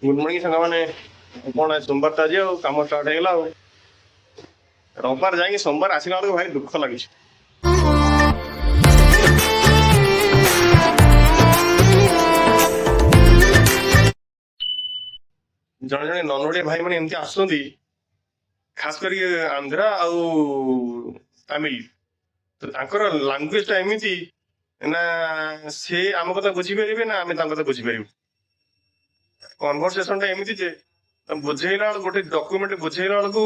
Good morning ସାଙ୍ଗମାନେ। କ'ଣ ଆଜି ସୋମବାର ତ ଆଜି ଆଉ କାମ ଷ୍ଟାର୍ଟ ହେଇଗଲା। ଆଉ ରବିବାର ଯାଇକି ସୋମବାର ଆସିଲା ବେଳକୁ ଭାରି ଦୁଃଖ ଲାଗୁଛି। ଜଣେ ଜଣେ ନନ୍ ଓଡ଼ିଆ ଭାଇମାନେ ଏମିତି ଆସୁଛନ୍ତି, ଖାସ କରି ଆନ୍ଧ୍ରା ଆଉ ତାମିଲ। ତ ତାଙ୍କର ଲାଙ୍ଗୁଏଜଟା ଏମିତି ନା, ସେ ଆମ କଥା ବୁଝିପାରିବେ ନା ଆମେ ତାଙ୍କ କଥା ବୁଝିପାରିବୁ। କନଭରସେସନଟା ଏମିତି ଯେ ବୁଝେଇଲା ବେଳକୁ, ଗୋଟେ ଡକ୍ୟୁମେଣ୍ଟ ବୁଝେଇଲା ବେଳକୁ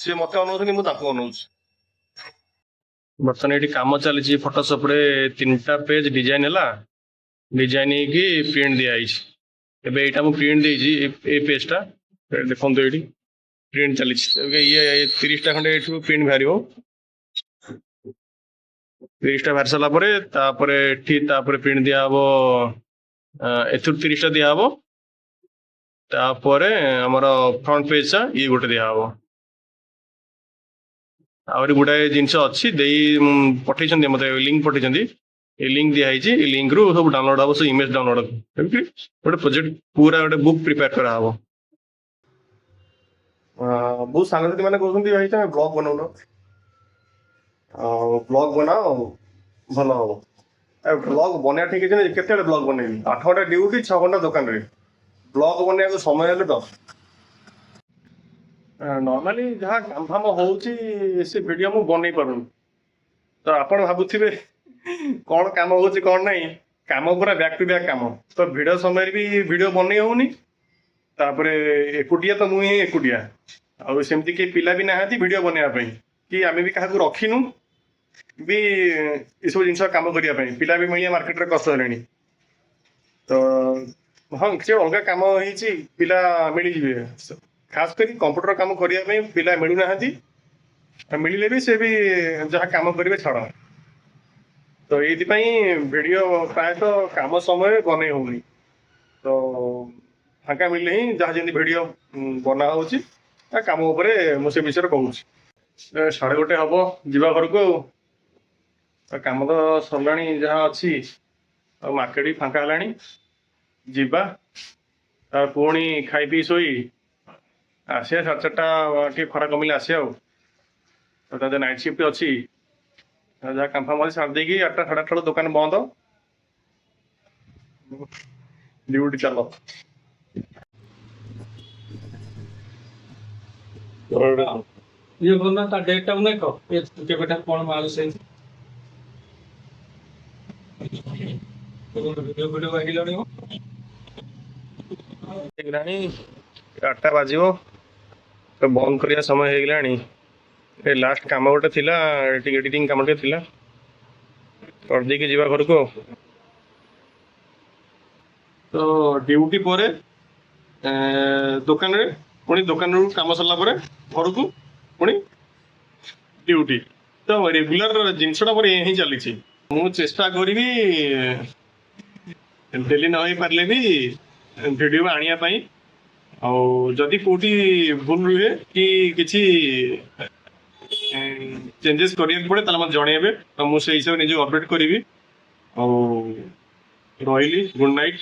ସିଏ ମତେ ଅନଉଛନ୍ତି, ମୁଁ ତାଙ୍କୁ ଅନଉଛି। ବର୍ତ୍ତମାନ ଏଇଠି କାମ ଚାଲିଛି। ଫଟୋସପରେ ତିନିଟା ପେଜ ଡିଜାଇନ ହେଲା, ଡିଜାଇନ ହେଇକି ପ୍ରିଣ୍ଟ ଦିଆହେଇଛି। ଏବେ ଏଇଟା ମୁଁ ପ୍ରିଣ୍ଟ ଦେଇଛି, ଏଇ ପେଜଟା ଦେଖନ୍ତୁ, ଏଇଠି ପ୍ରିଣ୍ଟ ଚାଲିଛି। ଏବେ ଇଏ 30ଟା ଖଣ୍ଡେ ଏଇଠୁ ପ୍ରିଣ୍ଟ ବାହାରିବ। 30ଟା ବାହାରି ସାରିଲା ପରେ ତାପରେ ଏଠି ତାପରେ ପ୍ରିଣ୍ଟ ଦିଆହବ। ଏଥିରୁ 30ଟା ଦିଆହବ। ତାପରେ ଆମର ଫ୍ରଣ୍ଟ ପେଜଟା ଇଏ ଗୋଟେ ଦିଆହବ। ଆହୁରି ଗୁଡ଼ାଏ ଜିନିଷ ଅଛି, ଦେଇ ପଠେଇଛନ୍ତି, ମତେ ଲିଙ୍କ ପଠେଇଛନ୍ତି। ଏଇ ଲିଙ୍କ ଦିଆହେଇଛି, ଏଇ ଲିଙ୍କରୁ ସବୁ ଡାଉନଲୋଡ ହବ, ସବୁ ଇମେଜ ଡାଉନଲୋଡ ହବ। ଏମିତି ଗୋଟେ ପ୍ରୋଜେକ୍ଟ, ପୁରା ଗୋଟେ ବୁକ୍ ପ୍ରିପେୟାର କରାହବ। ବହୁତ ସାଙ୍ଗସାଥି ମାନେ କହୁଛନ୍ତି, ଭାଇ ତମେ ବ୍ଲଗ ବନଉନ ଆଉ ବ୍ଲଗ ବନାଅ ଭଲ ହବ। ଆଉ ବ୍ଲଗ ବନେଇବା ଠିକ ଅଛି ନା, କେତେବେଳେ ବ୍ଲଗ ବନେଇବି? 8 ଘଣ୍ଟା ଡ୍ୟୁଟି, 6 ଘଣ୍ଟା ଦୋକାନରେ, ବ୍ଲଗ ବନେଇବାକୁ ସମୟ ହେଲେ ତ। ନର୍ମାଲି ଯାହା କାମ ଫାମ ହଉଛି, ସେ ଭିଡିଓ ମୁଁ ବନେଇ ପାରୁନି। ତ ଆପଣ ଭାବୁଥିବେ କ'ଣ କାମ ହଉଛି କ'ଣ ନାହିଁ। କାମ ପୁରା ବ୍ୟାକ୍ ଟୁ ବ୍ୟାକ୍ କାମ, ତ ଭିଡ ସମୟରେ ବି ଭିଡିଓ ବନେଇ ହଉନି। ତାପରେ ଏକୁଟିଆ ତ ମୁଁ ହିଁ ଏକୁଟିଆ, ଆଉ ସେମିତି କେହି ପିଲା ବି ନାହାନ୍ତି ଭିଡିଓ ବନେଇବା ପାଇଁ, କି ଆମେ ବି କାହାକୁ ରଖିନୁ ବି ଏସବୁ ଜିନିଷ କାମ କରିବା ପାଇଁ। ପିଲା ବି ମିଳିବା ମାର୍କେଟରେ କଷ୍ଟ ହେଲେଣି। ତ ହଁ, କିଛି ଅଲଗା କାମ ହେଇଛି, ପିଲା ମିଳିଯିବେ। ଖାସ କରି କମ୍ପ୍ୟୁଟର କାମ କରିବା ପାଇଁ ପିଲା ମିଳୁନାହାନ୍ତି, ଆଉ ମିଳିଲେ ବି ସେ ବି ଯାହା କାମ କରିବେ ଛାଡ଼। ତ ଏଇଥିପାଇଁ ଭିଡ଼ିଓ ପ୍ରାୟତଃ କାମ ସମୟରେ ବନେଇ ହଉନି। ତ ଫାଙ୍କା ମିଳିଲେ ହିଁ ଯାହା ଯେମିତି ଭିଡ଼ିଓ ବନା ହଉଛି, ତା କାମ ଉପରେ ମୁଁ ସେ ବିଷୟରେ କହୁଛି। 1:30 ହବ, ଯିବା ଘରକୁ। ଆଉ ତ କାମ ତ ସରିଲାଣି ଯାହା ଅଛି, ଆଉ ମାର୍କେଟ ବି ଫାଙ୍କା ହେଲାଣି। ଯିବା, ତା ପୁଣି ଖାଇ ପିଇ ଶୋଇ ଆସିବା 4:30, ଟିକେ ଖରା କମିଲେ ଆସିବା। ଆଉ ତ ତା ନାଇଟ୍ ସିଫ୍ଟ ଅଛି, ଯାହା କାମ ଫାମ ଅଛି ସାରି ଦେଇକି 8ଟା 8:30 ବେଳକୁ ଦୋକାନ ବନ୍ଦ, ଡ୍ୟୁଟି ଚାଲ। ଇଏ କରୁନା, ତା ଡେଟ୍ ଟାକୁ ଦେଖ, ଏ କେବେଠାରୁ କଣ ମାଲ ସେଇ ଭିଡିଓ ଭିଡିଓ ହେଇଗଲାଣି। ହେଇଗଲାଣି, 8ଟା ବାଜିବ ତ ବନ୍ଦ କରିବା ସମୟ ହେଇଗଲାଣି। ଏ ଲାଷ୍ଟ କାମ ଗୋଟେ ଥିଲା, ଟିକେ ଏଡିଟିଂ କାମ ଟିକେ ଥିଲା, କରିଦେଇକି ଯିବା ଘରକୁ। ଆଉ ତ ଡ୍ୟୁଟି ପରେ ଦୋକାନରେ, ପୁଣି ଦୋକାନରୁ କାମ ସରିଲା ପରେ ଘରକୁ, ପୁଣି ଡ୍ୟୁଟି। ତ ରେଗୁଲାର ଜିନିଷଟା ମୋର ଏଇଆ ହିଁ ଚାଲିଛି। ମୁଁ ଚେଷ୍ଟା କରିବି ଡେଲି ନ ହେଇପାରିଲେ ବି ଭିଡ଼ିଓ ଆଣିବା ପାଇଁ। ଆଉ ଯଦି କୋଉଠି ଭୁଲ ରୁହେ କି କିଛି ଚେଞ୍ଜେସ୍ କରିବାକୁ ପଡ଼େ, ତାହେଲେ ମୋତେ ଜଣେଇବେ, ତ ମୁଁ ସେଇ ହିସାବରେ ନିଜକୁ ଅପଡେଟ୍ କରିବି। ଆଉ ରହିଲି, ଗୁଡ୍ ନାଇଟ୍।